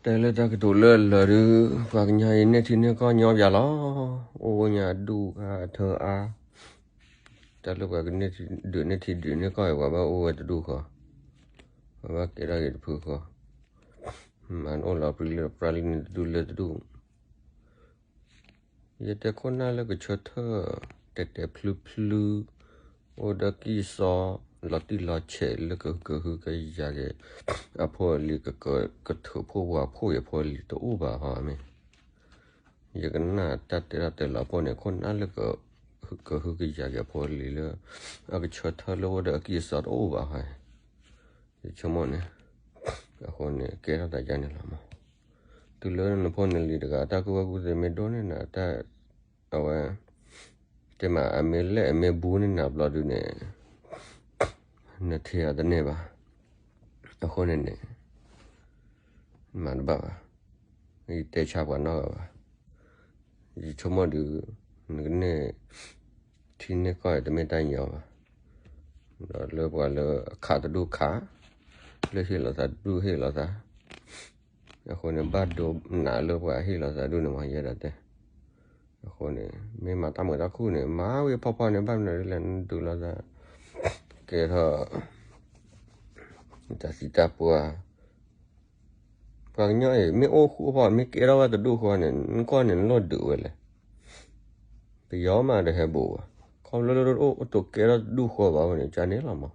တဲလၢတၢ်ကတိၤလၢလၢာ်ဒုး ပှၤကညီအံၤန့ၢ်ထံန့ၢ်ကီၢ်ညီပၠးလီၤ. အိၣ်ဝဲညါဒူၣ်အါထၢအါ, တၢ်လၢပှၤကန့ၢ်ဒုးန့ၢ်ထံဒုးန့ၢ်ကီၢ်အံၤ ပှၤဘၣ်အိၣ်ဝဲတဒူၣ်ဃီ, ပှၤဘၣ်ကဲထီၣ်က့ၤတဖုဃီ, မၤအိၣ်လီၤပြံလၢပြါလံန့ၣ်တဒူၣ်လၢတဒူၣ် ယတဲခိၣ်နၢ်လၢကဆၢထၢၣ် တဲာ်တဲာ်ဖျုဖျု, အိၣ်ဒီးကံၢ်စီ လီၤတံၢ်လီၤဆဲးလၢကဟုကဟုကယာ်က့ၤ အဖိအလံၤ ကထုးဖှိၣ်ဝၤဖှိၣ်အဖိအလံၤတအိၣ်ဘၣ်ဟီမ့ၢ်, ယကနၣ်တၢ်တဲထီၣ်တဲလီၤအဖီန့ၣ် ခိၣ်နၢ်လၢ ကဟုကယာ်က့ၤအဖိအလံၤလၢ အကဆၢထၢၣ်လၢအိၣ်ဒီးအကံၢ်အစီတအိၣ်ဘၣ်ဟီ, ယဆိကမိၣ်န့ၣ်, အဃိန့ၣ် ကဲထီၣ်သးယါန့ၣ်လီၤမး, တုၤလၢနဖိနလံၤတဂၤ တၢ်ကူၣ်ဘၣ်ကူၣ်သ့မ့ၢ်ဒိၣ်န့ၢ်နၤ တၢ် အဝဲ တဲမး အမ့ၢ်လဲၣ်အမ့ၢ်ဘူးန့ၢ်နၤဘျီဒုးန့ၣ် နထံၣ်အီၤတန့ၢ်ဘၣ်. အဃိန့ၣ်န့ၣ် မၤတဘၣ်ဘၣ်, ယတဲဆါပှၤနီတဂၤဘၣ်. ယဆိကမိၣ်ဒုး နကန့ၢ်ထံန့ၢ်ကီၢ်အံၤတမ့ၢ်တၢ်ညီဘၣ်. ဒီးလၢပှၤလၢအခးတဒူၣ်ခး, လၢဟ့ၣ်လီၤသးတဒူၣ်ဟ့ၣ်လီၤသး အဃိန့ၣ် ဘၣ်ဒိနးလၢပှၤဟ့ၣ်လီၤသးဒူၣ်န့ၣ်မး ယဲဒၣ်တဲ. အဃိန့ၣ် မ့ၢ်မၤတၢ်မုာ်တၢ်ခုၣ်န့ၣ် မၤဝံၤဖီဖီန့ၣ် ဘၣ်မနုၤလဲၣ် နဒုးလိာ်သး ကဲထီၣ် တၢ်သံတၢ်ပှၢ်, ပှၤကညီအံၤ မ့ၢ်အိၣ်ဃူအိၣ်ဖိး မ့ၢ်ကဲထီၣ်ဝဲတဒူၣ်ဃီန့ၣ် နကီၢ်န့ၣ်လိၣ်ဒုးဝဲလဲၣ်. ပယီၤမးတဟဲဘူးဘၣ်, ခီဖျိလၢအိၣ်တိာ်ကဲထီၣ်တဒူၣ်ဃီဘၣ်ဝဲန့ၣ် ကန့ၣ်လီၤမး.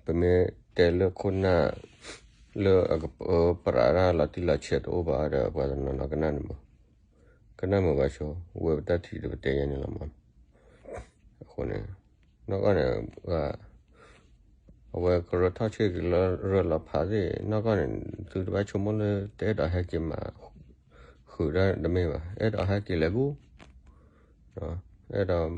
ပမ့ၢ်တဲလၢခိၣ်နၢ် လၢအကပၢပြးတၢ်လီၤတံၢ်လီၤဆဲးတအိၣ်ဘၣ်ဒီး ပှၤတနီၤနီၤကနၣ်န့ၣ်မး, ကနၣ်မုာ်ဘၣ်ဆိ, ဝဲပတၢ်ထံၣ်ဒီးပတဲယဲန့ၣ်လီၤမး. အဃိန့ၣ် နီၢ်ကီၢ်န့ၣ် အဝဲကရၢထီၣ်ဆ့က့ၤလၢရၢၢ်လီၤဖးသ့ၣ် နီၢ်ကီၢ်န့ၣ် သုတဘၣ်ဆိကမိၣ်လၢတအဲၣ်ဒိးဟဲက့ၤမၤ ဃုာ်တၢ်တမ့ၢ်ဘၣ်, အဲၣ်ဒိးဟဲက့ၤလဲၤကူၣ် အဲၣ်ဒိး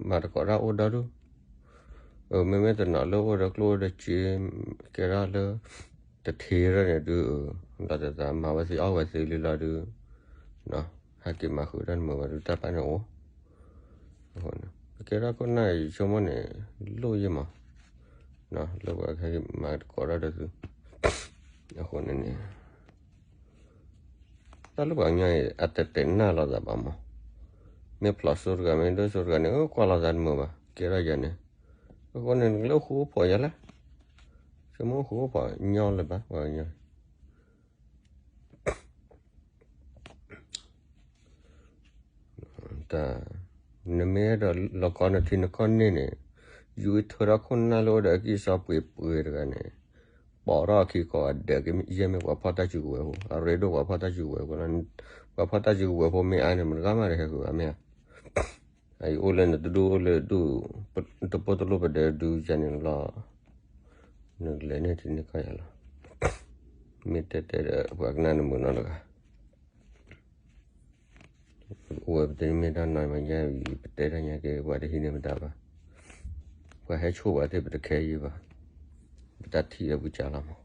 မၤသကိးတၢ်အိၣ်ဒီဒူၣ်, မ့မ့ၢ်တနီၤလၢအိၣ်ဒီးကျိၣ်ဒီးစ့ ကဲထီၣ်လၢ တထ့ထီၣ်န့ၣ်ဒုး လီၤတသးမၤဝဲသ့အီၣ်ဝဲသ့လံလီၤဒုး, ဟဲက့ၤမၤဃုာ်တၢ်တမုာ်ဘၣ်ဒုး တၢ်ပာ်န့ၣ်အိၣ်, ပကဲထီၣ်ခိၣ်နၢ်အံၤ ယဆိကမိၣ်န့ၣ် လိၣ်ယဲမး, လၢပှၤဟဲက့ၤမၤသကိးတၢ်ဒီးသု, အဃိန့ၣ်န့ၣ် တၢ်လၢပှၤကညီအံၤ အတတဲာ်နၢ်လိာ်သးဘၣ်မး, မ့ၢ်ဖျိးစိတဂၤ မ့ၢ်ဒိၣ်စိတဂၤန့ၣ် အကွၢ်လိာ်သးတမုာ်ဘၣ် ကဲထီၣ်ယၤန့ၣ်, အဃိန့ၣ် နကလၢအိၣ်ဃူအိၣ်ဖိးယၤလဲၣ်, ဆိကမိၣ်အိၣ်ဃူအိၣ်ဖိးညီလၢၤဘၣ် ပှၤကညီ တၢ်, နမ့ၢ်အဲၣ်ဒိးလီၤကီနထံနကီၢ်န့ၣ်န့ၣ်, ယူၤအံၤထၢထီၣ်ခိၣ်နၢ်လၢအိၣ်ဒီးအကံၢ်အစီပှ့ၤပှ့ၤတဂၤန့ၣ်, ပိာ်ထီၣ်အခံကိးဂၤဒဲးကယဲၢ်မ့ၢ်ပှၤဖီၣ်တၢ်စုကဝဲၤဖိ, အရ့ဒိၣ်ပှၤဖီၣ်တၢ်စုကဝဲၤဖိလီၤ, ပှၤဖီၣ်တၢ်စုကဝဲၤဖိမ့ၢ်အါန့ၣ် မတဂၤမးတဟဲဃုာ်ဘၣ်မ့ၢ်ဧါ, အအံၤအိၣ်လၢနတဒူၣ်အိၣ်လၢဒူၣ်, တပိၢ်တလိၣ်ပဒဲးဒုးယၤန့ၣ်လီၤ, နကလဲၤန့ၢ်ထံန့ၢ်ကီၢ်ယၤလီၤ, မ့ၢ်တဲတဲဒီးပှၤကနၣ်နမုာ်နီတဂၤ အိၣ်ဝဲပတမ့ၢ်တၢ်နီၤမး ယဲအံၤ ပတဲတၢ်ညါက့ၤ ပှၤတဟံးန့ၢ်ပတၢ်ဘၣ်, ပှၤဟဲဆိၣ်ပှၤသ့ၣ် ပတခဲယံၤဘၣ်, ပတၢ်ထံၣ်လၢပူၤကၢ်လီၤမး,